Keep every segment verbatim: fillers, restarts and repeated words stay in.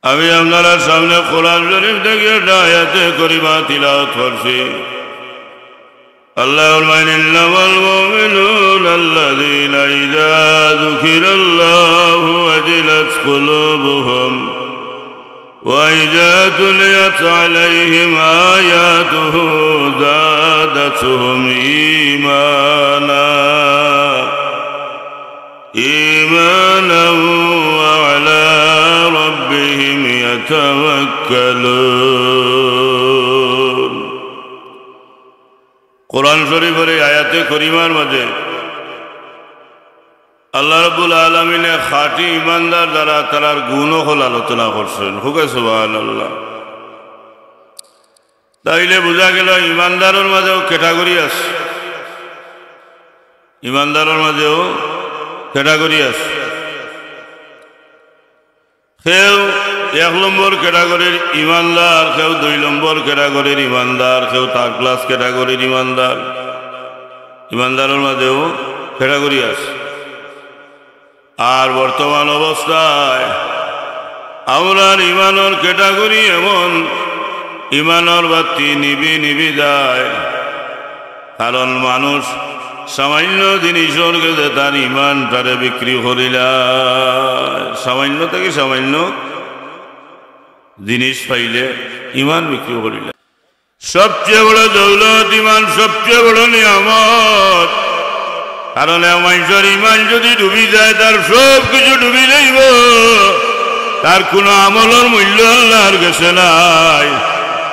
আমি আপনারার সামনে কোরআন শরীফ থাকি একটা আয়াতে করিমা তিলাওয়াত করছি। আল্লায় ফরমাইন, "إنما المؤمنون الذين إذا ذكر الله وجلت قلوبهم وإذا تليت عليهم آياته زادتهم إيمانا، إيمانا وعلى ربهم يتوكلون।" কোরআন শরীফর এই আয়াতে করিমার মাঝে আল্লাহ রাব্বুল আলামিনে খাঁটি ইমানদার যারা, তারার গুণ অকল আলোচনা করছইন। কউক্কা সুবহানাল্লাহ। তাইলে বুঝা গেল ইমানদারর মাঝেও category আছে, ইমানদারর মাঝেও category আছে। কেউ এক নম্বর category-র ইমানদার, কেউ দুই নম্বর category-র ইমানদার, কেউ third class category-র ইমানদার। ইমানদারর মাঝেও category আছে। আর বর্তমান অবস্থায় আমরার ইমানর category এমন, ইমানর বাতি নিবি নিবি যায়। কারণ মানুষ সামান্য জিনিসর গেছে তার ইমানটারে বিক্রি করিলায়, সামান্য থাকি সামান্য জিনিস পাইলে ইমান বিক্রি করিলায়। সবচেয়ে বড় দৌলত ইমান, সবচেয়ে বড় নিয়ামত। কারণ এক মানষর ইমান যদি ডুবি যায়, তার সব কিছু ডুবি যাইবো, তার কুনু আমলর মূল্য আল্লার গেছে নাই।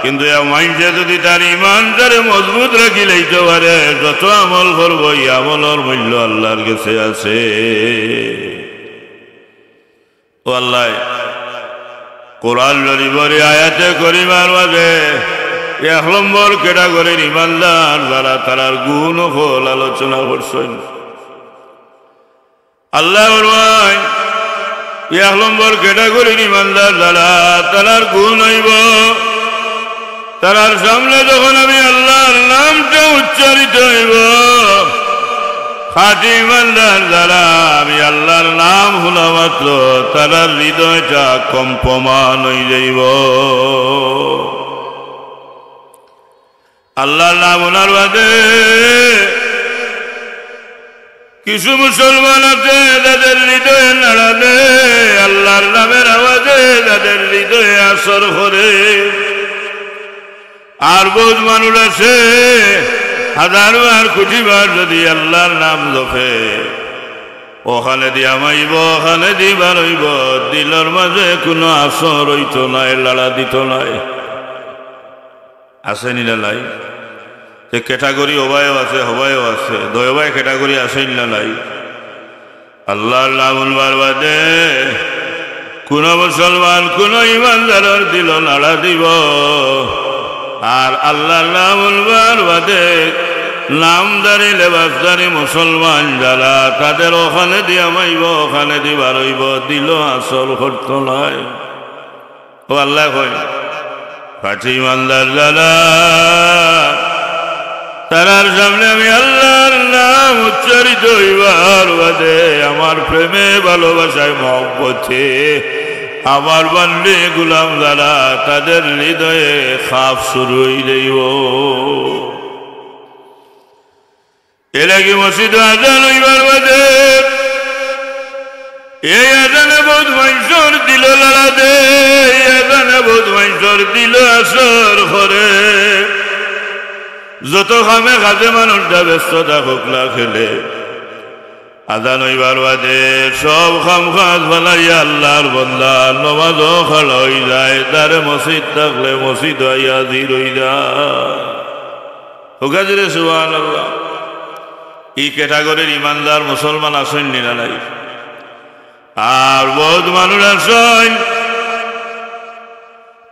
কিন্তু এক মানষে যদি তার ইমানটারে মজবুত রাখি লইতো পারে, যত আমল করবো, ই আমলর মূল্য আল্লার গেছে আছে। ও আল্লায় কোরআন শরীফর ই আয়াতে করিমার মাঝে এক নম্বর category-র ইমানদার যারা, তারার গুণ অকল আলোচনা করছইন। আল্লায় ফরমাইন, এক নম্বর category-র ইমানদার যারা, তারার গুণ অইবো, তারার সামনে যখন আমি আল্লার নামটা উচ্চারিত অইবো, খাঁটি ইমানদার যারা, আমি আল্লার নাম হুনা মাত্র তারার হৃদয়টা কম্পমান অইযাইবো। আল্লার নাম হুনার বাদে কিছু মুসলমান আছে যাদের হৃদয়ে নাড়া দেয়, আল্লার নামের আওয়াজে যাদের হৃদয়ে আসর করে। আর বউত মানুষ আছে, হাজার বার, কুটি বার যদি আল্লার নাম জপে, অখানেদি হামাইবো, অখানেদি বারইবো, দিলর মাঝে কুনু আসর অইতো নায়, লাড়া দিতো নায়। আছে নি না নাই? তে category অবায়ও আছে, হবায়ও আছে, দুইওবায় category আছে নি না নাই? আল্লার নাম হুনবার বাদে কুনু মুসলমান, কুনু ইমানদারর দিলো নাড়া দিবো। আর আল্লার নাম হুনবার বাদে নামধারী, লেবাসধারী মুসলমান যারা, তাদের অখানেদি হামাইবো, অখানেদি বারইবো, দিলো আসর করতো নায়। ও আল্লায় কইন, খাঁটি ইমানদার যারা, তারার সামনে আমি আল্লার নাম উচ্চারিত অইবার বাদে আমার প্রেমে, ভালোবাসায়, মহব্বতে আমার বান্দি গুলাম যারা, তাদের হৃদয়ে খাফ শুরু অইযাইবো। এরলাগি মসজিদো আজান অইবার বাদে, এই আজানে বউত মানষর দিলো লাড়া দেয়, এই আজানে বউত মানষর দিলো আসর করে। যত কামে কাজে মানুষটা ব্যস্ত থাকউক না কেনে, আজান অইবার বাদে সব কাম কাজ ফালাইয়া আল্লার বান্দা নমাজো খাড়া অইযায়, ধারে মসজিদ থাকলে মসজিদো আইয়া হাজির অইযায়। কউক্কা জোরে সুবহানাল্লাহ। ই category-র ইমানদার মুসলমান আছইন নি না নাই? আর বউত মানুষ আছইন,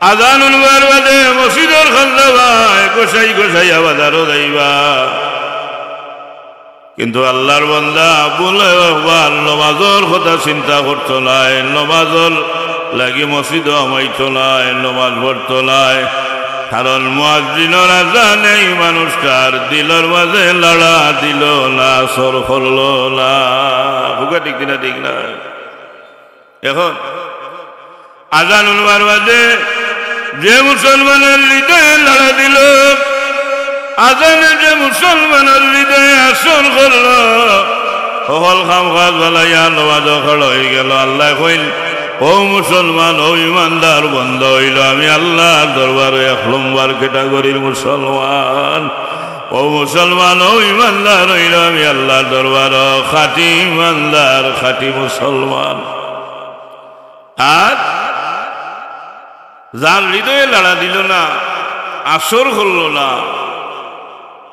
আজান হুনবার বাদে মসজিদর কান্দা বায়, গুছাই গুছাইয়া বাজারো যাইবা। কিন্তু আল্লার বান্দা ভুলেও একবার নমাজর কথা চিন্তা করতো নায়, নমাজর লাগি মসজিদো হামাইতো নায়, নমাজ পড়তো নায়। কারণ মুয়াজ্জিনর আজানে ই মানুষটার দিলর মাঝে লাড়া দিলো না, আসর করলো না। কউক্কা ঠিক নি না, ঠিক না? এখন আজান হুনবার বাদে যে মুসলমানর হৃদয়ে লাড়া দিল, আজানে যে মুসলমানর হৃদয়ে আসর করল, হকল কাম কাজ ফালাইয়া নমাজো খাড়া অইগেল। আল্লায় কইন, "ও মুসলমান, ও ইমানদার বন্দা অইলো, আমি আল্লার দরবারো এক নম্বর ক্যাটাগরির মুসলমান। ও মুসলমান, ও ইমানদার অইলো, আমি আল্লার দরবারো খাঁটি ইমানদার, খাঁটি মুসলমান।" আর যার হৃদয়ে লাড়া দিল না, আসর করল না,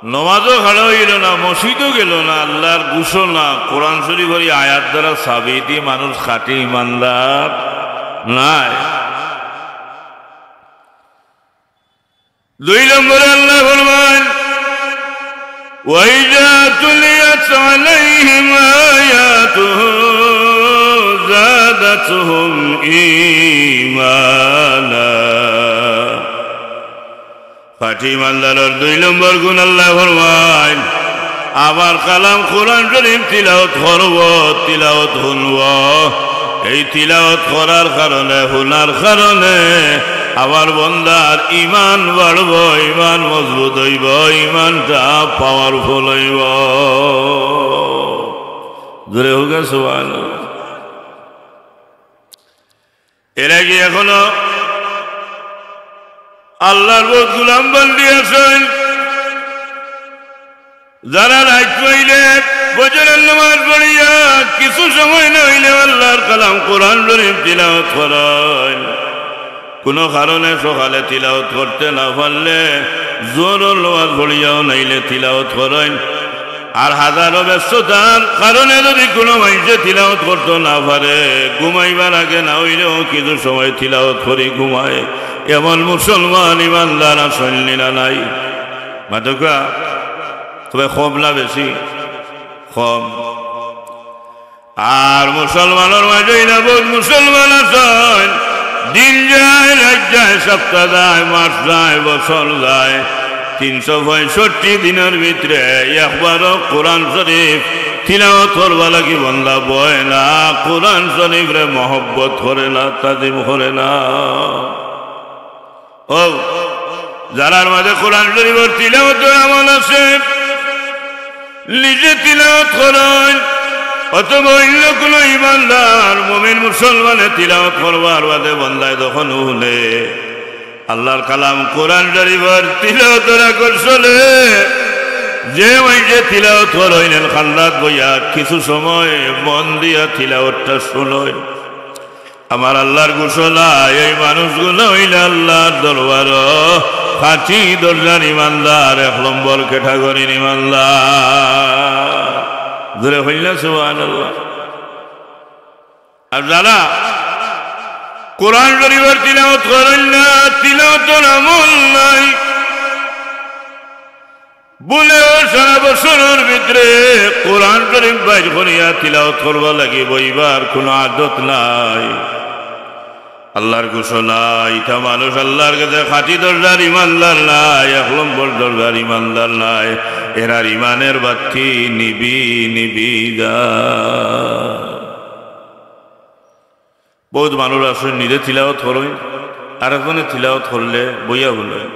নমাজো খাড়া অইল না, মসজিদো গেল না, আল্লার ঘোষণা, কোরআন শরীফর ই আয়াত দ্বারা সাবিত ই মানুষ খাঁটি ইমানদার নায়। দুই নম্বরে আল্লায় ফরমাইন, "ওয়াইজা তুলিয়াত আলাইহিম আয়াতুহু যাদাতহুম ঈমানা।" খাঁটি ইমানদারর দুই নম্বর গুণ আল্লায় ফরমাইন, আমার কালাম কোরআন শরীফ তিলাওত করব, তিলাওত হুনব। এই তিলাওত করার কারণে, হুনার কারণে আমার বন্দার ইমান বাড়ব, ইমান মজবুত অইব, ইমানটা পাওয়ারফুল অইব। জোরে কউক্কা সুবহানাল্লাহ। এর আগে এখনো আল্লার বউত গোলাম বান্দি আছইন, যারা রাইত অইলে ফজরর নামাজ পড়িয়া কিছু সময় না অইলে আল্লার কালাম কোরআন শরীফ তিলাওত করইন। কুনু কারণে সকালে তিলাওত করতে না পারলে জোহরর নামাজ পড়িয়াও নাইলে তিলাওত করইন। আর হাজারো ব্যস্ততার কারণে যদি কুনু মাইনষে তিলাওত করতো না পারে, ঘুমাইবার আগে না অইলেও কিছু সময় তিলাওত করি ঘুমায়, এমন মুসলমান ইমানদার আছইন নি না নাই? মাতউক্কা, তবে কম না বেশি? কম। আর মুসলমানর মাঝে ইলা বউত মুসলমান আছইন, দিন যায়, রাইত যায়, সপ্তাহ যায়, মাস যায়, বছর যায়, তিনশো পঁয়ষট্টি দিনর ভিতরে একবারও কোরআন শরীফ তিলাওত করবার লাগি বন্দা বয় না, কোরআন শরীফরে মহব্বত করে না, তাজিম করে না। ও, যারার মাঝে কোরআন শরীফর তিলাওতর আমল আছে, নিজে তিলাওত করইন, অথবা অইন্য কুনু ইমানদার মুমিন মুসলমানে তিলাওত করবার বাদে বন্দায় যখন হুনে, আল্লার কালাম কোরআন শরীফর তিলাওতর আকর্ষণে যে মাইনষে তিলাওত করইন, এর কান্দাত বইয়া কিছু সময় মন দিয়া তিলাওতটা শুনইন। আমার আল্লার ঘোষণা, এই মানুষগুলা অইলা আল্লার দরবারো খাঁটি দরজার ইমানদার, এক নম্বর ক্যাটাগরির ইমানদার। জোরে কউক্কা সুবহানাল্লাহ। আর যারা কোরআন শরীফর তিলাওত করইন না, তিলাওতর আমল নাই, ভুলেও সারা বছরর ভিতরে কোরআন শরীফ বাইর করিয়া তিলাওত করবার লাগি বইবার কুনু আদত নাই। আল্লার ঘোষণা, ইতা মানুষ আল্লার গেছে খাঁটি দরজার ইমানদার নায়, এক নম্বর দরজার ইমানদার নায়। এরার ইমানের বাত্তি নিবি নিবি যায়। বউত মানুষ আছইন নিজে তিলাওত করইন, আরেকজনে তিলাওত করলে বইয়া হুনইন।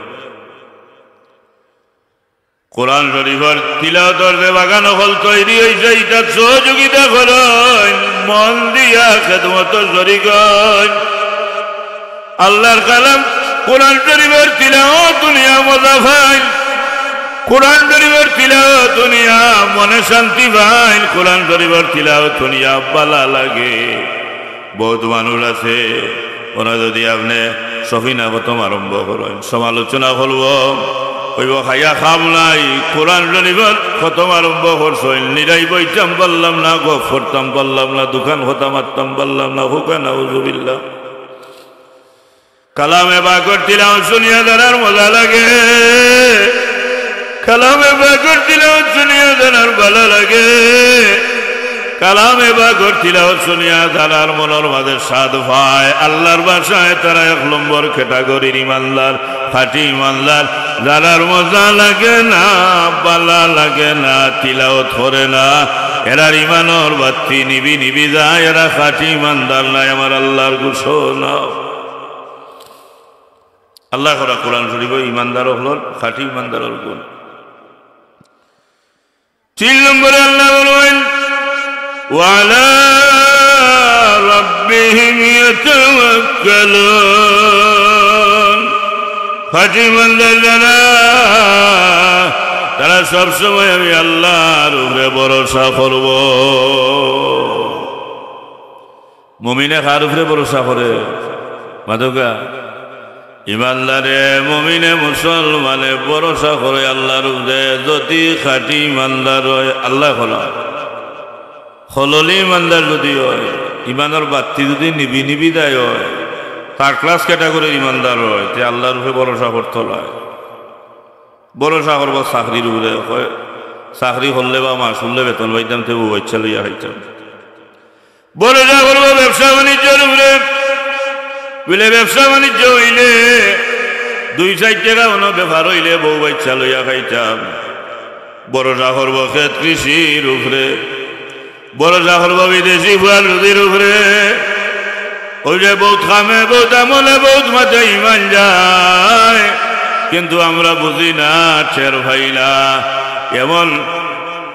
কোরআন শরীফর তিলাওতর যে বাগান অকল তৈরি অইছে, ইটাত সহযোগিতা করইন, মন দিয়া খেদমতো শরিক অইন। আল্লার কালাম কোরআন শরীফর তিলাওত হুনিয়া মজা পাইন, কোরআন শরীফর তিলাওত হুনিয়া মনে শান্তি পাইন, কোরআন শরীফর তিলাওত হুনিয়া ভালা লাগে। বউত মানুষ আছে, ওরা যদি আপনে সফিনা খতম আরম্ভ করইন, সমালোচনা করবো, কইবো, "খাইয়া কাম নাই, কোরআন শরীফর খতম আরম্ভ করছইন, নিরাই বইতাম পারলাম না, গফ করতাম পারলাম না, দুখান কথা মাততাম পারলাম না, হুকা নাউজুবিল্লাহ।" কালামে পাকর তিলাওত শুনিয়া যারার মজা লাগে, কালামে পাকর তিলাওত শুনিয়া যারার ভালা লাগে, কালামে পাকর তিলাওত শুনিয়া যারার মনর মাঝে স্বাদ পায়, আল্লার ভাষায় তারা এক নম্বর ক্যাটাগরির ইমানদার, খাঁটি ইমানদার। যারার মজা লাগে না, ভালা লাগে না, তিলাওত করে না, এরার ইমানর বাত্তি নিবি নিবি যায়, এরা খাঁটি ইমানদার নায়, আমার আল্লার ঘোষণা। আল্লায় কইরা কোরআন শরীফো ইমানদার অকলর, খাঁটি ইমানদারর গুণ। তিন নম্বরে আল্লায় বলইন, "ওয়া আলা রাব্বিহিম ইয়াতাওয়াক্কালুন।" খাঁটি ইমানদার যারা, তারা সব সময় আমি আল্লার উপরে ভরসা করবো। মুমিনে কার উপরে ভরসা করে? মাতউক্কা। ইমানদারে, মুমিনে, মুসলমানে ভরসা করে আল্লার উপরে। যদি খাঁটি ইমানদার অয়, আল্লায় কইলা, খললি ইমানদার যদি অয়, ইমানর বাত্তি যদি নিবি নিবি যায় অয়, third class category-র ইমানদার অয়, তে আল্লার উপরে ভরসা করতো নায়। ভরসা করবো চাকরির উপরে, কয়, চাকরি করলে বা মাস করলে বেতন পাইতাম, তে বউ বাইচ্চা লইয়া খাইতাম। ভরসা করবো ব্যবসা বাণিজ্যর উপরে, বুলে ব্যবসা বাণিজ্য অইলে দুই চাইর টেকা অনো বেপার অইলে বউ বাইচ্চা লইয়া খাইতাম। ভরসা করবো খেত কৃষির উপরে, ভরসা করবো বিদেশি ফুয়ার রুজির উপরে। অউ যে বউত কামে, বউত আমলে, বউত মাতে ইমান যায়, কিন্তু আমরা বুঝি না, টের পাই না। এমন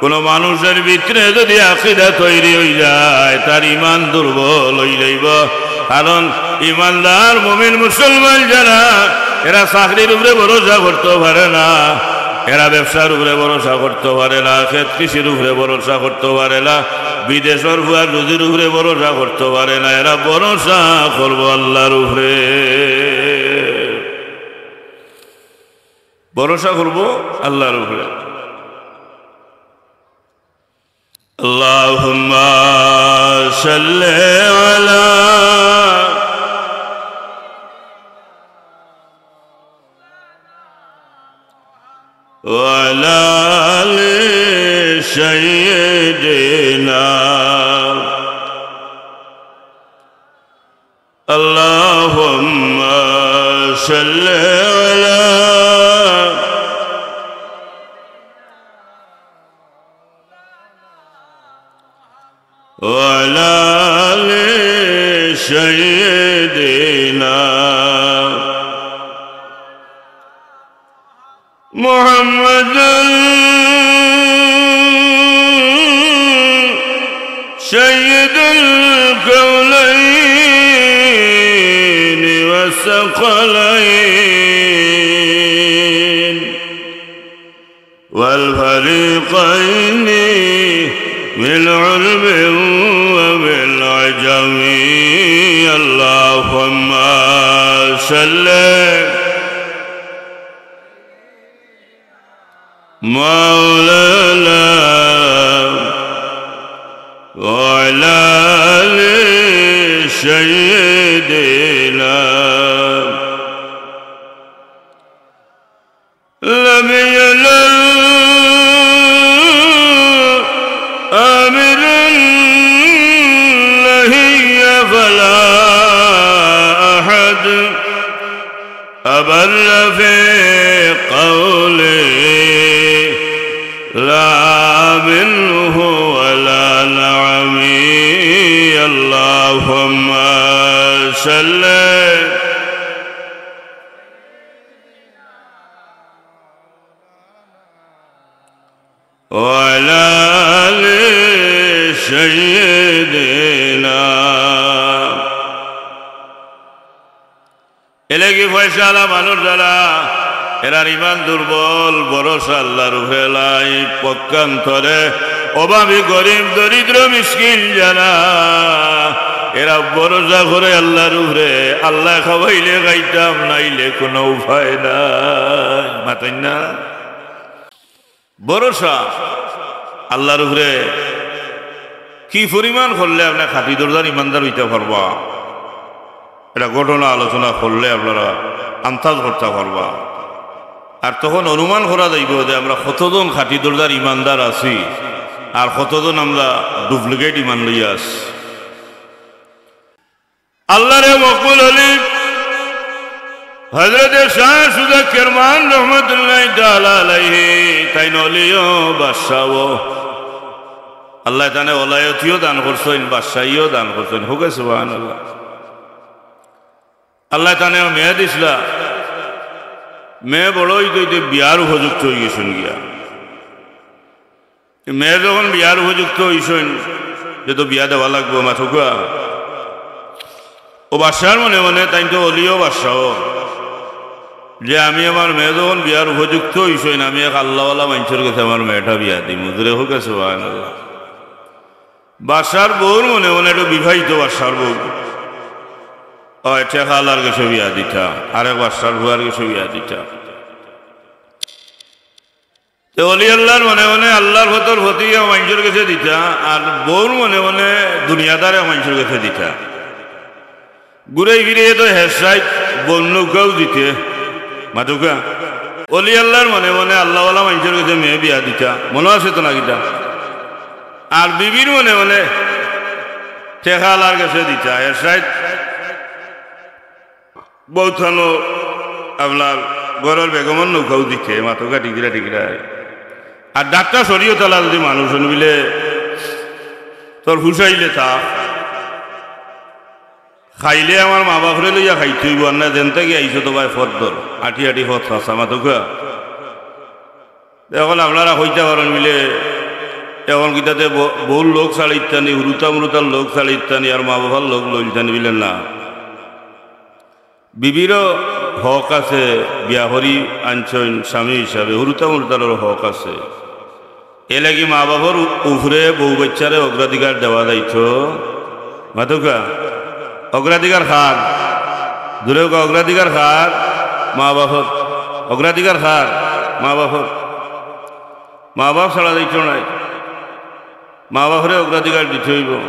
কুনু মানুষর ভিতরে যদি আকিদা তৈরি অইযায়, তার ইমান দুর্বল অইযাইবো। কারণ ইমানদার মুমিন মুসলমান যারা, এরা চাকরির উপরে ভরসা করতো পারে না, এরা ব্যবসার উপরে ভরসা করতো পারে না, খেত কৃষির উপরে ভরসা করতো পারে না, বিদেশর ফুয়ার রুজির উপরে ভরসা করতো পারে না, এরা ভরসা করবো আল্লার উপরে। ভরসা করবো আল্লার উপরে। اللهم صل على وعلى آل سيدنا. اللهم صل على وعلى آل سيدنا محمد سيد الكونين والثقلين والفريقين من عرب ومن عجم. اللهم صل مولانا وعلى آل سيدنا. لم ينل آمر نهي فلا أحد أبر في قوله لا منه ولا نعم. اللهم صل وعلى آل سيدنا. এরলাগি পয়সাআলা মানুষ যারা, এরার ইমান দুর্বল, ভরসা আল্লার উপরে নাই, পক্ষান্তরে অভাবী, গরিব, দরিদ্র, মিসকিন যারা, এরা ভরসা করে আল্লার উপরে, আল্লায় খাওয়াইলে খাইতাম, নাইলে কুনু উপায় নাই। মাতইন না? ভরসা আল্লার উপরে কি পরিমাণ করলে আপনে খাঁটি দরজার ইমানদার অইতা পারবা, এটা ঘটনা আলোচনা করলে আপনারা আন্দাজ করতা পারবা। আর তখন অনুমান করা যাইবো যে আমরা কতজন খাঁটি দরজার ইমানদার আছি আর কতজন আমরা duplicate ইমান লইয়া আছি। আল্লাহর মকবুল অলি হযরতে শাহ সুজা কেরমান রহমতুল্লাহি তাআলা আলাইহি, তাইন অলিও বাদশাও। আল্লায় তানে ওলায়তিও দান করছইন, বাদশাহিও দান করছইন। হোক সুবহানাল্লাহ। আল্লায় তানে মেয়াদ ইসলা মেয়ে বড় অইতে অইতে বিয়ার উপযুক্ত অইগেছইন গিয়া। মেয়ে যখন বিয়ার উপযুক্ত অইছইন, যে তো বিয়া দেওয়া লাগবো, মাতউক্কা। ও বাদশার মনে মনে, তাইন তো অলিও বাদশাও, যে আমি আমার মেয়ে যখন বিয়ার উপযুক্ত অইছইন, আমি এক আল্লাওয়ালা মানষর গেছে আমার মেয়েটা বিয়া দিমু। জোরে কউক্কা সুবহানাল্লাহ। বাদশার বউর মনে মনে, একটু বিবাহিত বাদশার বউ, অয় ঠেকাআলার গেছে বিয়া দিতা, আরেক বাদশার ফুয়ার গেছে বিয়া দিতা। তে অলি আল্লার মনে মনে আল্লার পথর পথিয়া মানষর গেছে দিতা, আর বউর মনে মনে দুনিয়াদার এক মানষর গেছে দিতা। ঘুরাই ফিরাইয়া তো হেসাইত বউর নৌকাও দিতে, মাতউক্কা। অলি আল্লার মনে মনে আল্লাওয়ালা মানষর গেছে মেয়ে বিয়া দিতা, মনো আছে তো না কিতা? আর বিবির মনে মনে ঠেকাআলার গেছে দিতা, হেসাইত বউত খানো আপনার ঘরর বেগমর নৌকাও দিতে, মাতউক্কা, ঠিক কিনা, ঠিক কিনা। আর ডাক্তার শরীয়তআলা যদি মানুষ অইন বিলে, তোর ফুসাইলে তা খাইলে আমার মা বাপরে লইয়া খাইতে অইবো, আর না যেন থাকি আইছো তো ভাই পথ ধর, আটি আটি পথ খাসা, মাতউক্কা। এখন আপনারা কইতা পারইন বিলে, এখন কিতাতে ব-, বউর লগ ছাড়িতানি, হুরুতা মুরুতার লগ ছাড়িতানি, আর মা বাপর লগ লইতানি বিলে না। বিবিরও হক আছে, বিয়া করি আনছইন স্বামী হিসাবে, হুরুতা মুরুতারও হক আছে। এরলাগি মা বাপর উ-, উপরে বউ বাইচ্চারে অগ্রাধিকার দেওয়া যাইতো। মাতউক্কা, অগ্রাধিকার কার? জোরে কউক্কা, অগ্রাধিকার কার? মা বাপর। অগ্রাধিকার কার? মা বাপর। মা বাপ ছাড়া যাইতো নায়। মা বাপরে অগ্রাধিকার দিতে অইবো।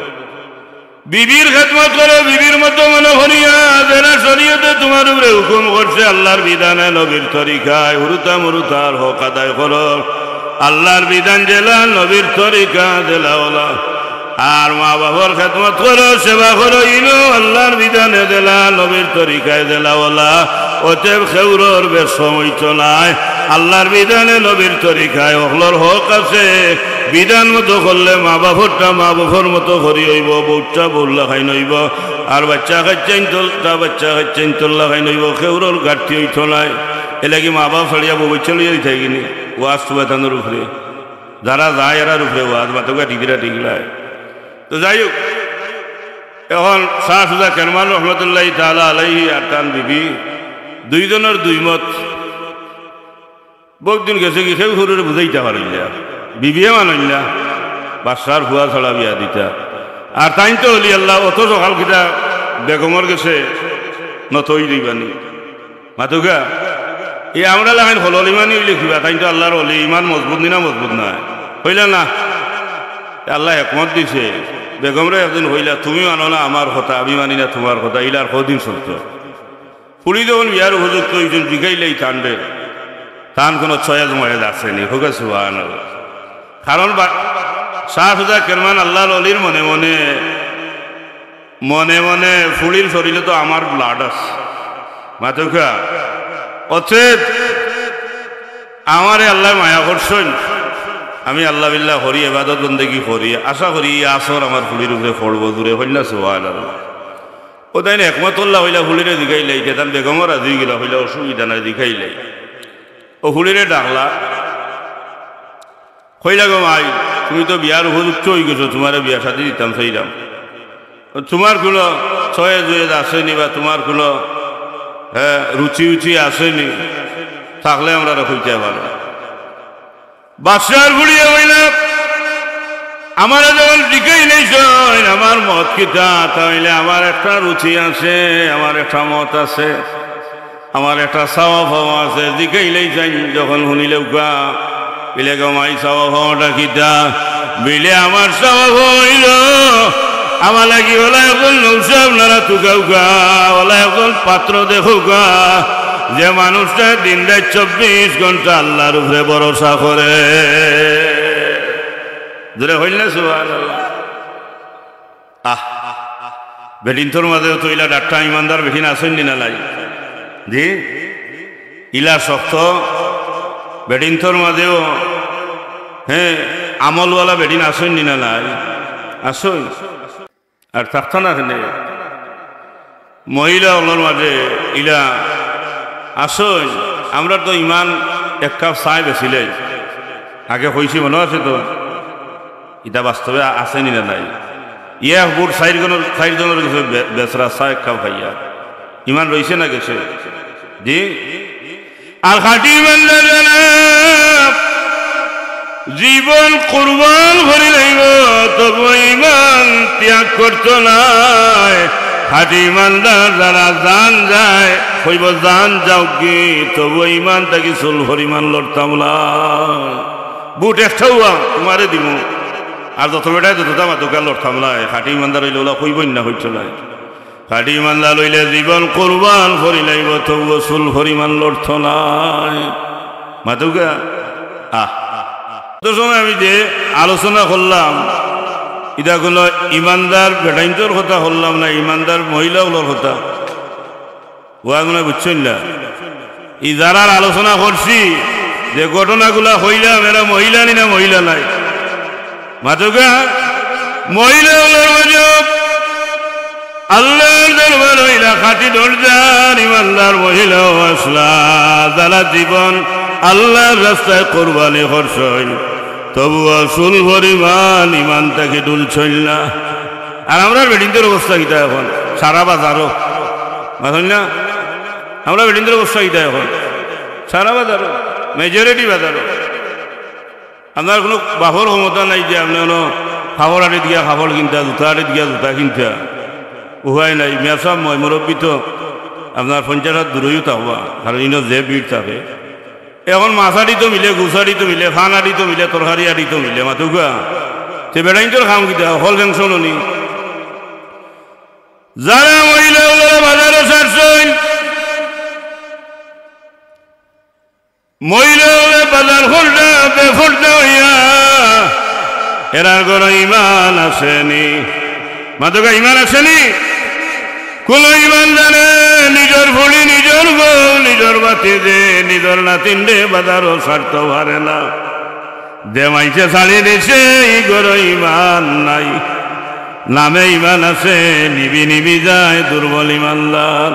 বিবির খেদমত করো, বিবির মতো মনো করিয়া, যেরা শরীয়তে তুমার উপরে হুকুম করছে, আল্লার বিধানে, নবীর তরিকায়, হুরুতা মুরুতার হক আদায় করো। আল্লার বিধান যেলা, নবীর তরিকা যেলা অলা। আর মা বাপর খেদমত করো, সেবা করো, ইনো আল্লার বিধানে যেলা, নবীর তরিকায় যেলা অলা। অতএব কেউরর বেশকম অইতো নায়, আল্লার বিধানে, নবীর তরিকায়, হকলর হক আছে। বিধান মতো করলে মা বাপরটা মা বাপর মতো করি অইবো, বউরটা বউর লাখান অইবো, আর বাইচ্চা কাইচ্চাইন্তরটা বাইচ্চা কাইচ্চাইন্তর লাখান অইবো, কেউরর ঘাটতি অইতো নায়। এরলাগি মা বাপ ছাড়িয়া বউ বাইচ্চা লইয়া দিতায় গিনি, ওয়াজ তুবাতানোর উপরে। যারা যায় এরার উপরে ওয়াজ, মাতউক্কা, ঠিক কিনা, ঠিক নায়। তো যাই হউক, এখন শাহ সুজা কেরমান রহমতুল্লাহি তাআলা আলাইহি আর তান বিবি দুইজনর দুই মত। বউত দিন গেছে গি, কেউ কেউরে বুঝাইতা পারইন না, বিবিয়ে মানইন না, বাদশার ফুয়া ছাড়া বিয়া দিতা। আর তাইন তো অলি আল্লা, অত সকাল কিতা বেগমর গেছে নত অই যাইবানি? মাতউক্কা, ই আমরার লাখান হলল ইমানি অইলে কিবা, তাইন তো আল্লার অলি, ইমান মজবুত নি না মজবুত নায়? কইলা না? আল্লায় হেকমত দিছে, বেগমরে একদিন কইলা, "তুমি মানো না আমার কথা, আমি মানি না তুমার কথা, ইলা আর কয়দিন চলতো?" ফুড়ি যখন বিয়ার উপযুক্ত অইছইন, জিগাইলাই তানরে, তান কুনু চয়েজ ময়েজ আছে নি? কউক্কা সুবহানাল্লাহ। কারণ বা-, শাহ সুজা কেরমান আল্লার অলির মনে মনে, মনে মনে ফুড়ির শরীলো তো আমার blood আছে। মাতউক্কা, অতএব আমারে আল্লায় মায়া করছইন, আমি আল্লা বিল্লা করি, এবাদত বন্দেগি করি, আশা করি ই আসর আমার ফুড়ির উপরে পড়বো। জুরে কইলা সুবহানাল্লাহ। অউ তাইন হেকমত অইলা, কইলা ফুড়িরে জিগাইলাই, ইতা তান বেগমও রাজি অইগেলা, কইলা অসুবিধা নাই, জিগাইলাই। অউ ফুড়িরে ডাকলা, কইলা, "গো মাই, তুমি তো বিয়ার উপযুক্ত অইগেছো, তুমারে বিয়া শাদি দিতাম চাইরাম। তুমার কুনু চয়েজ উয়েজ আছে নি বা তুমার কুনু, হে, রুচি উচি আছে নি? থাকলে আমরারে কইতায় পারো।" বাদশার ফুড়িয়ে কইলা, "আমারে যখন জিগাইলাইছইন আমার মত কিতা, তা অইলে আমার একটা রুচি আছে, আমার একটা মত আছে, আমার একটা চাওয়া পাওয়া আছে।" জিগাইলাইছইন যখন হুনিলাউক্কা, বিলে, "গো মাই, চাওয়া পাওয়াটা কিতা?" বিলে, "আমার চাওয়া পাওয়া অইলো, আমার লাগি অলা একজন নৌশা আপনারা তুকাউক্কা, অলা একজন পাত্র দেখউক্কা, যে মানুষটায় দিন রাইত চব্বিশ ঘন্টা আল্লার উপরে ভরসা করে।" জুরে কইলা সুবহানাল্লাহ। আহ, বেটিন্তর মাজেও তো ইলা ডাট্টা ইমানদার বেটিন আছইন নি না নাই? জি? ইলা শক্ত বেটিন্তর মাজেও, হে, আমলওয়ালা বেটিন আছইন নি না নাই? আছইন। আর থাকতা না কেনে? মহিলা অকলর মাজে ইলা আসইন, আমরার তো ইমান এক কাপ চায় বেচিলাই। আগে কইছি, মনো আছে তো? ইটা বাস্তবে আ-, আছে নি না নাই? এক বুট চাইর জনর, চাইর জনর গেছে বে-, বেচরা চা এক কাপ খাইয়া। ইমান রইছে না গেছে? জি? আর খাঁটি ইমানদার যারা জীবন কুরবান করি লাইবো, তবু ইমান ত্যাগ করতো নায়। খাঁটি ইমানদার যারা জান যায়, কইবো, "জান যাউক গি, তবু ইমান থাকি চুল পরিমাণ লড়তাম নায়।" বুট একটাও তুমারে দিমু, আর যত বেটায় যতটা মাতুকা লড়তাম নায়। খাঁটি ইমানদার অইলে অলা কইবো না, কইতো নায়। খাঁটি ইমানদার অইলে জীবন কুরবান করি লাইবো, তবুও চুল পরিমাণ লড়তো নায়। মাতুকা? আহ। তো সময় আমি যে আলোচনা করলাম, ইটা কুনু ইমানদার বেটাইন্তর কথা করলাম না, ইমানদার মহিলা অকলর কথা। ওয়া মনে বুঝছইন না? ই যারার আলোচনা করছি, যে ঘটনাগুলা কইলাম, এরা মহিলা নি না মহিলা নায়? মাতুকা? মহিলা অকলর মাঝে আল্লার দরবার অইলা খাঁটি দরজার ইমানদার মহিলাও আছলা, যারা জীবন আল্লার রাস্তায় কুরবানি করছইন, তবুও চুল পরিমাণ ইমান থাকি ডুলছইন না। আর আমরার বেটিন্তর অবস্থা কিতা এখন? সারা বাজারো, মাতইন না? আমরার বেটিন্তর অবস্থা কিতা এখন? সারা বাজারো, majority বাজারো। আপনার কুনু বাপর ক্ষমতা নাই যে আপনে কুনু কাপড় আড়িত গিয়া কাপড় কিনতা, জুতা আড়িত গিয়া জুতা কিনতা। উপায় নাই। মিয়া সাব, ময়-মুরব্বি তো আপনার পঞ্চাশ হাত দূরইও থাকবা, কারণ ইনো যে ভিড় থাকে। এখন মাছ আড়িত মিলে, গুছ আড়িত মিলে, ফান আড়িত মিলে, তরকারি আড়িত মিলে, মাতুকা? তে বেটাইন্তর কাম কিতা? হকল function অনি। যারা মহিলা অকলরে বাজারো ছাড়ছইন, মহিলা অকলে বাজার কররা বেপর্দা অইয়া, এরার ঘরো ইমান আছে নি? মাতুকা, ইমান আছে নি? কুনু ইমানদারে নিজর ফুড়ি, নিজর বউ, নিজর ভাতিজি, নিজর নাতিনরে বাজারো ছাড়তো পারে না। যে মাইনষে ছাড়ি দিছে, ই ঘরো ইমান নাই। নামে ইমান আছে, নিবি নিবি যায়, দুর্বল ইমানদার।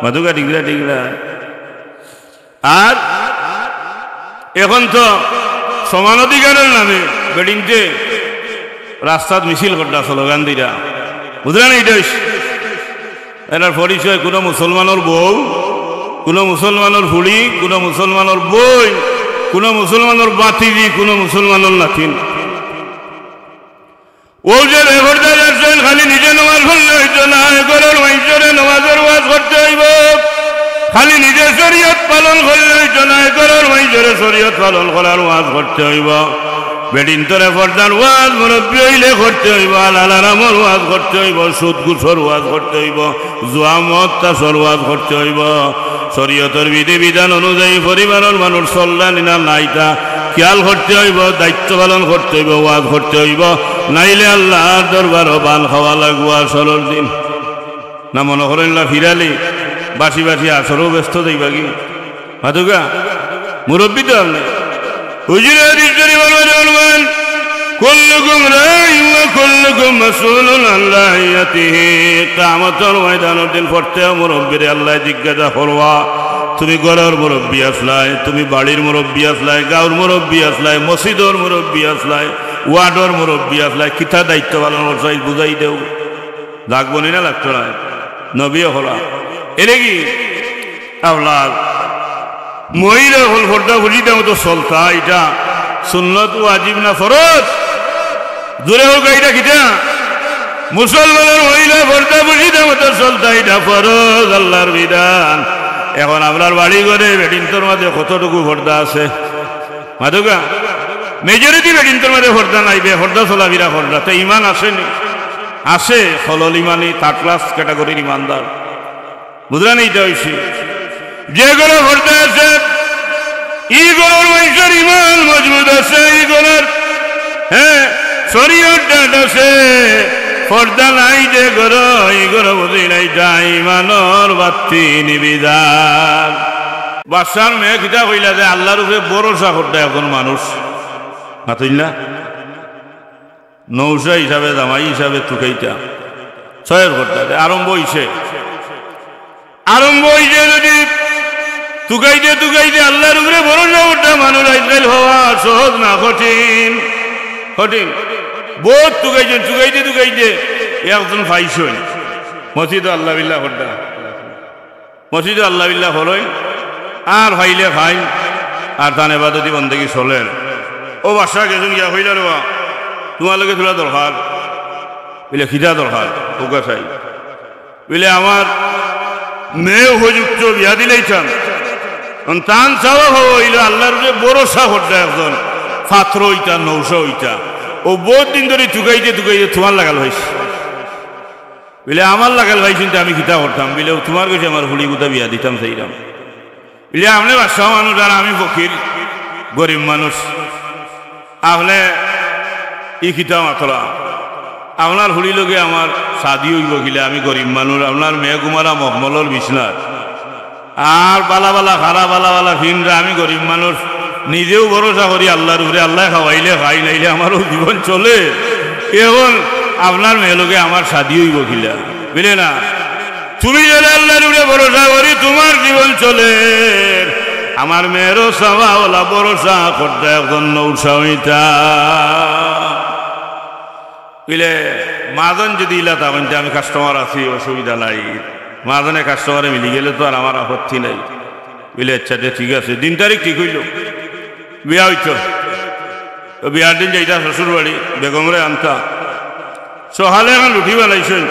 মাতুকা, ঠিক না, ঠিক না? আর এখন তো সমান অধিকারর নামে বেটিন্তে রাস্তাত মিছিল কররা, স্লোগান দিরা, বুঝরা নি? ইটা অইছে এরার পরিচয়। কুনু মুসলমানর বউ, কুনু মুসলমানর ফুড়ি, কুনু মুসলমানর বইন, কুনু মুসলমানর ভাতিজি, কুনু মুসলমানর নাতিন। অউ যে বেপর্দা যাইরছইন, খালি নিজে নমাজ পড়লে অইতো নায়, ঘরর মাইনষরে নমাজর ওয়াজ করতে অইবো। খালি নিজে শরিয়ত পালন করলে অইতো নায়, ঘরর মাইনষরে শরিয়ত পালন করার ওয়াজ করতে অইবো। বেটিন্তরে পর্দার ওয়াজ মুরব্বি অইলে করতে অইবো, হালাল হারামর ওয়াজ করতে অইবো, সুদ ঘুষর ওয়াজ করতে অইবো, জুয়া মদ তাসর ওয়াজ করতে অইবো। শরিয়তর বিধি বিধান অনুযায়ী পরিবারর মানুষ চলরা নি না, ইটা খিয়াল করতে অইবো, দায়িত্ব পালন করতে অইবো, ওয়াজ করতে অইবো, নাইলে আল্লার দরবারো বান খাওয়া লাগবো হাশরর দিন। না মনো করইন লা ফিরালি বাসি বাসি হাশরো ব্যস্ত যাইবাগি? মাতুকা, মুরব্বি তো আপনে। হুজুরে হাদিস শরিফর মাঝে ফরমাইন, "কুল্লুকুম রাইন ওয়া কুল্লুকুম মাসউলুন আন রাইয়াতিহি।" কিয়ামতর ময়দানর দিন প্রত্যেক মুরব্বিরে আল্লায় জিজ্ঞাসা করবা, "তুমি ঘরর মুরব্বি আছলায়, তুমি বাড়ির মুরব্বি আছলায়, গাঁওর মুরব্বি আছলায়, মসজিদর মুরব্বি আছলায়, ওয়ার্ডর মুরব্বি আছলায়, কিতা দায়িত্ব পালন করছায়, বুঝাই দেও।" লাগবো নি না লাগতো নায়? নবীয়ে কইলা। এরলাগি আপনার মহিলা অকল পর্দা পর্দা মতো চলতা, ইটা সুন্নত, ওয়াজিব না ফরজ? জোরে কউক্কা, ইটা কিতা? মুসলমানর মহিলা পর্দা পর্দা মতো চলতা, ইটা ফরজ, আল্লার বিধান। এখন আমরার বাড়ি ঘরে বেটিন্তর মাঝে কতটুকু পর্দা আছে? মাতুকা, majority বেটিন্তর মাঝে পর্দা নাই, বেপর্দা চলাফিরা কররা। তে ইমান আছে নি? আছে, হকল ইমানি third class categoryর ইমানদার। বুঝরা নি? ইটা অইছে যে ঘরো পর্দা আছে, ই ঘরর মাইনষর ইমান মজবুত আছে, ই ঘরর, হ্যাঁ, শরিয়ত ডাট আছে। পর্দা নাই যে ঘরো, ই ঘরো বুঝি নাই, ইটা ইমানর বাত্তি নিবি যার। বাদশার মেয়ে কিতা কইলা যে আল্লার উপরে ভরসা করতা একজন মানুষ। মাতইন না? নৌশা হিসাবে, জামাই হিসাবে তুকাইতা, সয়ের করতা। আরম্ভ অইছে, আরম্ভ অইছে যদি তুকাইতে তুকাইতে আল্লার উপরে ভরসা করতা মানুষ আইজকাইল হওয়া সহজ না, কঠিন, কঠিন। বউত তুকাইছইন, তুকাইতে তুকাইতে একজন পাইছইন, মসজিদো আল্লা বিল্লা করতা, মসজিদো আল্লা বিল্লা করইন, আর পাইলে খাইন, আর তান এবাদতি বন্দেগি চলের। অউ বাদশা গেছইন গিয়া কইলা, "রে বা, তুমার লগে থুড়া দরকার।" বইলে, "কিতা দরকার?" কউক্কা চাই। বইলে, "আমার মেয়ে উপযুক্ত, বিয়া দিলাইতাম।" অখন তান চাওয়া পাওয়া অইলো আল্লার উপরে ভরসা করতা একজন, পাত্র অইতা, নওশা অইতা। অউ বউত দিন ধরি তুকাইতে তুকাইতে তুমার লাগাল পাইছি। বইলে, "আমার লাগাল পাইছইন তে আমি কিতা করতাম?" বইলে, "তুমার গেছে আমার ফুড়িগুতা বিয়া দিতাম চাইরাম।" বইলে, "আপনে বাদশা মানুষ আর আমি ফকির, গরিব মানুষ। আপনে ই কিতা মাতরা? আপনার ফুড়ির লগে আমার শাদি অইবো কিলা? আমি গরিব মানুষ, আপনার মেয়ে ঘুমারা মখমলর বিছনাত। আর বালা বালা খারা বালা বালা ফিনরা, আমি গরিব মানুষ, নিজেও ভরসা করি আল্লার উপরে, আল্লায় খাওয়াইলে খাই, নাইলে আমারও জীবন চলে। অখন আপনার মেয়ের লগে আমার শাদি অইবো কিলা?" বইলে, "না, তুমি যেলা আল্লার উপরে ভরসা করি, তুমার জীবন চলের। আমার মেয়েরও চাওয়া অলা ভরসা করতা একজন নওশা অইতা।" বইলে, "মাজন যদি ইলা তা কইন তে আমি কাস্টমার আছি, অসুবিধা নাই। মাজনে কাস্টমারে মিলি গেলে তো আর আমার আপত্তি নাই।" বইলে, "আচ্ছা, তে ঠিক আছে।" দিন তারিখ ঠিক অইলো, বিয়া অইতো। তো বিয়ার দিন যাইতা শ্বশুর বাড়ি, বেগমরে আনতা। সকালে এখান রুটি বানাইছইন,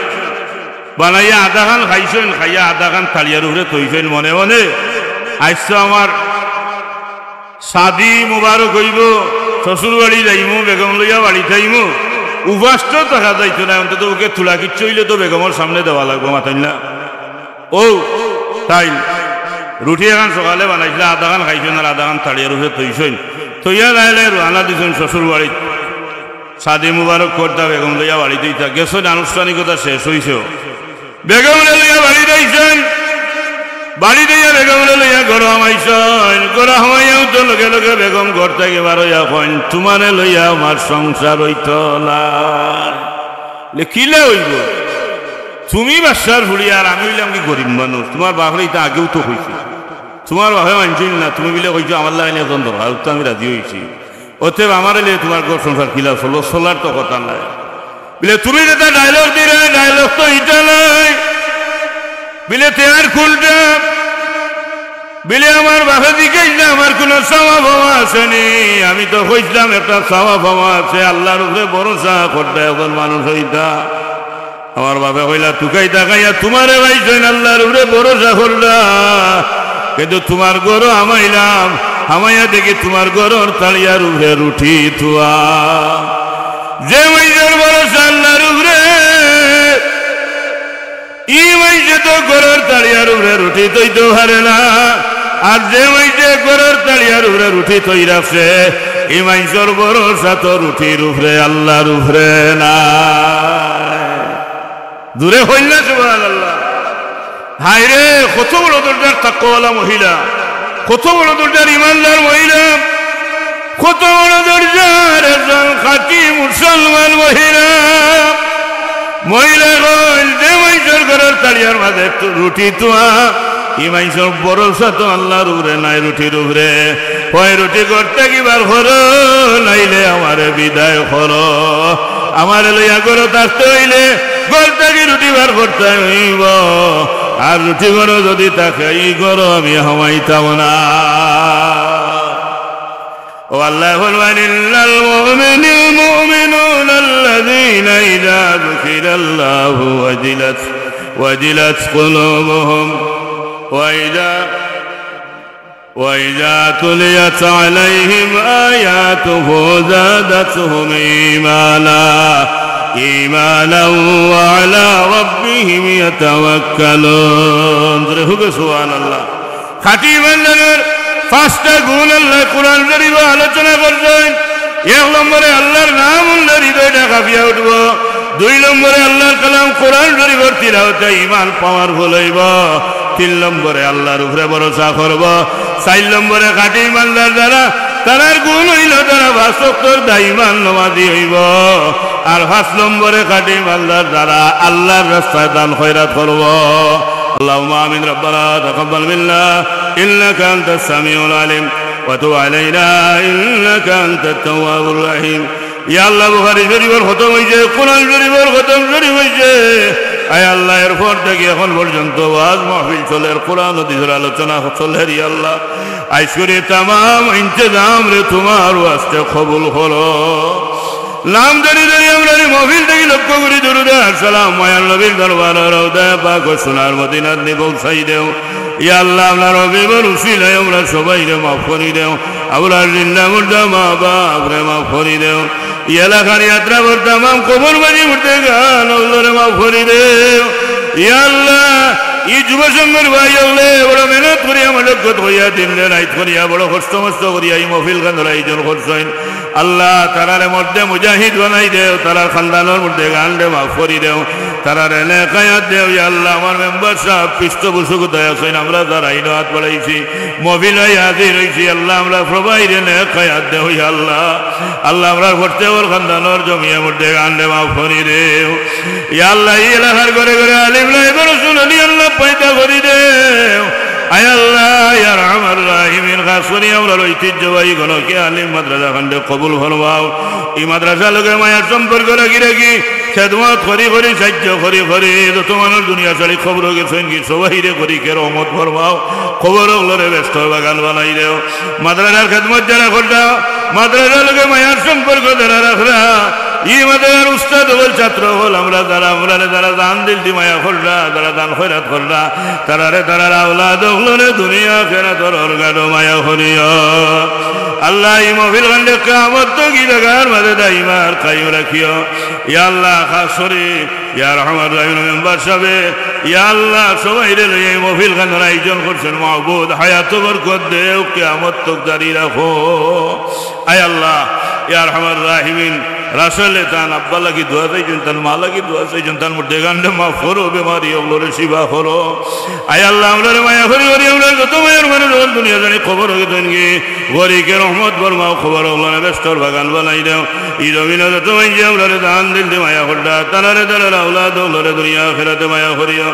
বানাইয়া আধাখান খাইছইন, খাইয়া আধাখান তাড়িয়ার উপরে থইছইন মনে মনে, "আইজ তো আমার শাদি মুবারক অইবো, শ্বশুর বাড়ি যাইমু, বেগম লইয়া বাড়িত আইমু, উপাস তো থাকা যাইতো নায়, অন্তত পক্ষে থুড়া কিচ্ছু অইলে তো বেগমর সামনে দেওয়া লাগবো, মাতইন না?" অউ তাইন রুটি এখান সকালে বানাইছলা, আধাখান খাইছইন আর আধাখান তাড়িয়ার উপরে থইছইন। থইয়া লায় লায় রওয়ানা দিছইন শ্বশুর বাড়িত। শাদি মুবারক করতা, বেগম লইয়া বাড়িত অইতা। গেছইন, আনুষ্ঠানিকতা শেষ অইছে। বেগমরে লইয়া বাড়িত আইছইন। বাড়িত আইয়া বেগমরে লইয়া ঘরো হামাইছইন। ঘরো হামাইয়াউ তো লগে লগে বেগম ঘর থাকি বার অইয়া কইন, "তুমারে লইয়া আমার সংসার অইতো নায়।" বইলে, "কিলা অইবো? তুমি বাদশার ফুড়ি আর আমি অইলাম কি গরিব মানুষ? তুমার বাপরে ইতা আগেও তো কইছি। তুমার বাপে মানছইন না, তুমি বইলে কইছো আমার লাখান একজন দরকার, অতো আমি রাজি অইছি। অতএব আমারে লইয়া তুমার ঘর সংসার কিলা চলবো? চলার তো কথা নায়।" বইলে, "তুমি যেটা ডায়লগ দিরায়, ডায়লগ তো ইটা নায়।" বইলে, "তে আর কুনটা?" বইলে, "আমার বাপে জিকাইলা আমার কুনু চাওয়া পাওয়া আছে নি? আমি তো কইছলাম একটা চাওয়া পাওয়া আছে, আল্লার উপরে ভরসা করতা একজন মানুষ অইতা। আমার বাপে কইলা, তুকাইতা খাইয়া তুমারে পাইছইন, আল্লার উপরে ভরসা করতা, কিন্তু তুমার ঘরো হামাইলাম, হামাইয়া দেখি তুমার ঘরর তাড়িয়ার উপরে রুটি থুয়া। যে মাইনষর ভরসা আল্লার উপরে, ই মাইনষে তো ঘরর তাড়িয়ার উপরে রুটি থইতো পারে না, আর যে মাইনষে ঘরর তাড়িয়ার উপরে রুটি থই রাখছে, ই মাইনষর ভরসা তো রুটির উপরে, আল্লার উপরে না।" জোরে কইন না সুবহানাল্লাহ। হায়রে, কত বড় দরজার তাকওয়ালা মহিলা, কত বড় দরজার ইমানদার মহিলা, কত বড় দরজার একজন খাঁটি মুসলমান মহিলা। মহিলা কইন, যে মাইনষর ঘরর তাড়িয়ার মাঝে একটু রুটি থুয়া, ই মাইনষর ভরসা তো আল্লার উপরে নায়, রুটির উপরে। হয় রুটি ঘর থাকি বার করো, নাইলে আমারে বিদায় করো। আমারে লইয়া ঘরো থাকতে অইলে ঘর থাকি রুটি বার করতে অইবো। আর রুটি ঘরো যদি থাকে, ই ঘরো আমি হামাইতাম না। ও আল্লায় ফরমাইন, "إنما المؤمنون الذين إذا ذكر الله وجلت، وجلت قلوبهم، وإذا، وإذا تليت عليهم آياته زادتهم إيمانا، إيمانا وعلى ربهم يتوكلون।" জোরে কউক্কা সুবহানাল্লাহ। খাঁটি ইমানদারর পাঁচটা গুণ আল্লায় কোরআন শরীফো আলোচনা করছইন। এক নম্বরে আল্লার নাম হুনলে হৃদয়টা কাঁপিয়া উঠবো। দুই নম্বরে আল্লার কালাম কোরআন শরীফর তিলাওয়াতে ইমান পাওয়ারফুল অইবো। তিন নম্বরে আল্লার উপরে ভরসা করবো। চাইর নম্বরে খাঁটি ইমানদার যারা, তারার গুণ অইলো তারা পাঁচ ওয়াক্তর দাইমান নমাজি অইবো। আর পাঁচ নম্বরে খাঁটি ইমানদার যারা আল্লার রাস্তায় দান খয়রাত করবো। اللهم آمين. ربنا تقبل منا إنك أنت السميع العليم وتب علينا إنك أنت التواب الرحيم. ইয়া আল্লাহ, বুখারী শরীফর খতম অইছে, কোরআন শরীফর খতম শরীফ অইছে। আয় আল্লাহ, এরপর থাকি এখন পর্যন্ত ওয়াজ মাহফিল চলের, কোরআন হাদিসর আলোচনা চলের। ইয়া আল্লাহ, আইজকুর ই তামাম ইন্তেজামরে তুমার ওয়াস্তে কবুল করো। নাম ধরি ধরি আমরারে মাহফিল থাকি লক্ষ্য করি দুরুদে আর সালাম মায়ার নবীর দরবার রওজায়ে পাক ও সোনার মদিনাত নি পৌঁছাই দেও। ইয়া আল্লাহ, আমরার হাবিবর উসিলায় আমরার সবাইরে মাফ করি দেও। আমরার জিন্দা মুর্দা মা বাপরে মাফ করি দেও। ই এলাকার ইয়াত্রাবর তামাম কবরবাসী মুর্দেগান অকলরে মাফ করি দেও। ইয়া আল্লাহ, ই যুব সংঘর ভাই অকলে বড় মেহনত করিয়া, মশক্কত করিয়া, দিন রাইত করিয়া, বড় কষ্ট মষ্ট করিয়া ই মাহফিল খানর আয়োজন করছইন। আল্লাহ, তারারে মর্দে মুজাহিদ বানাই দেও, তারার খানদানর মুর্দেগানরে মাফ করি দেও, তারারে নেক হায়াত দেও। ইয়া আল্লাহ, আমার মেম্বার সাব পৃষ্ঠপোষকতায় আছইন, আমরা যারা ইনো আত বাড়াইছি, মাহফিলো হাজির অইছি, আল্লাহ, আমরার সবাইরে নেক হায়াত দেও। ইয়া আল্লাহ, আল্লাহ, আমরার প্রত্যেকর খানদানর জমিয়ে মুর্দেগানরে মাফ করি দেও। ইয়া আল্লাহ, ই এলাকার ঘরে ঘরে আলিম লাইবর সুননি আল্লাহ পয়দা করি দেও। আয় আল্লাহ, ইয়া আরহামার রাহিমিন, খাস করি আমরার ঐতিহ্যবাহী গণকে আলিম মাদ্রাসা খানরে কবুল ফরমাও। ই মাদ্রাসা লগে মায়ার সম্পর্ক রাখি রাখি, খেদমত করি করি, সাহায্য করি করি, যত মানুষ দুনিয়া ছাড়ি কবরো গেছইন গি, সবাইরে করি কে রহমত ফরমাও। কবর অকলরে বেহেস্তর বাগান বানাই দেও। মাদ্রাসার খেদমত যারা কররা, মাদ্রাসার লগে মায়ার সম্পর্ক যারা রাখরা, ই মাদ্রাসার উস্তাদ অকল, ছাত্র অকল, আমরা যারা, আমরারে যারা জান দিল দি মায়া কররা, যারা দান খয়রাত কররা, তারারে, তারার আওলাদ অকলরে দুনিয়া আখেরাতর অরগাডো মায়া করিও। আল্লাহ, ই মাহফিল খানরে কিয়ামত তক ই জাগার মাঝে দাইম আর কায়েম রাখিও। ইয়া আল্লাহ, খাস করি ইয়া আরহামার রাহিমিন মেম্বার সাবে, ইয়া আল্লাহ, সবাইরে লইয়া ই মাহফিল খানর আয়োজন করছইন, মাবুদ, হায়াতো বরকত দেও, কিয়ামত তক জারি রাখো। আয় আল্লাহ, ইয়া আরহামার রাহিমিন, রাসেলে তান আব্বা লাগি দোয়া চাইছইন, তান মা লাগি দোয়া চাইছইন, তান মুর্দেগানরে মাফ করো, বেমারি অকলরে শিফা করো। আয় আল্লাহ, আমরারে মায়া করি করি, আমরার যত মায়ার মানুষ অকল দুনিয়া ছাড়ি কবরো গেছইন গি, করি কে রহমত ফরমাও, কবর অকলরে বেহেস্তর বাগান বানাই দেও। ই জমিনো যত মাইনষে আমরারে জান দিল দি মায়া কররা, তারারে, তারার আওলাদ অকলরে দুনিয়া আখেরাতে মায়া করিও।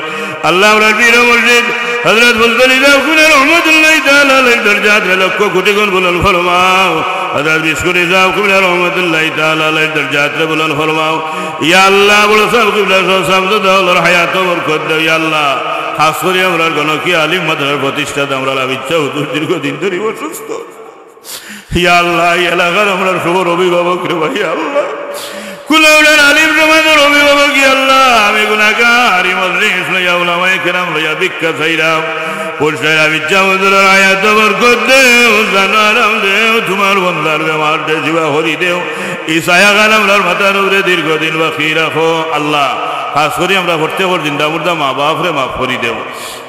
আল্লাহ, আমরার পীর মুর্শিদ হযরত ফুলতলী সাহেব কিবলা রহমতুল্লাহি তাআলা আলাইহির দরজাতরে লক্ষ কোটি গুণ বুলন্দ ফরমাও। হযরত বিস্কুটি সাহেব কিবলা রহমতুল্লাহি তাআলা আলাইহির দরজাতরে বুলন্দ ফরমাও। ইয়া আল্লাহ, বড় সাহেব কিবলা সহ সাহেবজাদা অকলর হায়াতো বরকত দেও। ইয়া আল্লাহ, খাস করি আমরার গণকে আলিম মাদ্রাসার প্রতিষ্ঠাতা আমরার আবিদ শাহ হুজুর দীর্ঘদিন ধরি অসুস্থ। ইয়া আল্লাহ, ই এলাকার আমরার সবর অভিভাবক রে ভাই, ইয়া আল্লাহ। কুল আমরার আলিম সমাজর অভিভাবক, ইয়া আল্লাহ, আমি গুনাহগার, ই মজলিস লইয়া, উলামায়ে কেরাম লইয়া ভিক্ষা চাইরাম। পৌঁছাইরাম, ইচ্ছা হুজুরর হায়াতো বরকত দেও, জানো আরাম দেও, তুমার বন্দার বেমাররে শিফা করি দেও। ই ছায়াখান আমরার মাথার উপরে দীর্ঘদিন বাকি রাখো। আল্লাহ, খাস করি আমরার প্রত্যেকর জিন্দা মুর্দা মা বাপরে মাফ করি দেও।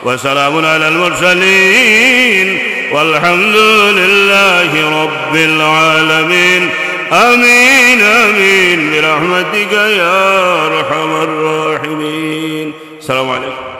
وسلام على المرسلين والحمد لله رب العالمين. آمين، آمين، برحمتك يا أرحم الراحمين. السلام عليكم.